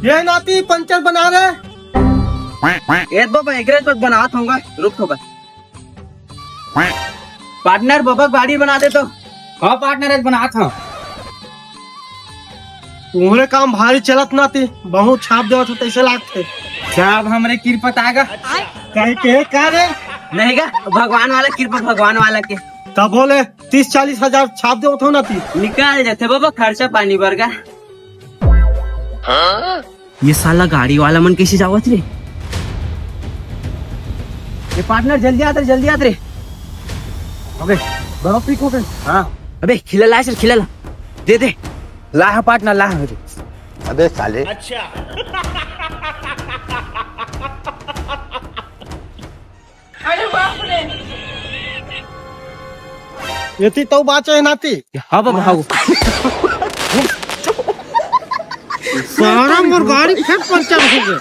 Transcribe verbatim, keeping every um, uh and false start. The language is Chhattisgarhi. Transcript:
ये नाती, पंचर बना रे। ए बाबा, एकरे तो बनात होंगा, रुक थोड़ा। पार्टनर, बाबा गाड़ी बना दे तो। हाँ पार्टनर, आज बनात हूँ। तुम्हरे काम भारी चलत नाती, बहुत छाप देवत हो, तैसे लागथे। छाप हमरे किरपत आगा। कहे के का रे? नहीं गा, भगवान वाला किरपत, भगवान वाला के। तब बोले तीस चालीस हजार छाप देवत हो नाती। निकाल जाथे बाबा, खर्चा पानी बरगा। ये साला गाड़ी वाला मन कैसे जावत रे? ये पार्टनर, जल्दी आत रे, जल्दी आत रे। अबे, बड़ा पीक हो गए। हाँ। अबे, खिला ला सर, खिला ला। दे दे। ला है पार्टनर, ला है। अबे साले। अरे बाप रे। एती तो बाचे है नाती। हाँ बाबा, हाँ। सारा मोर गाड़ी फेर पंचर हो गए।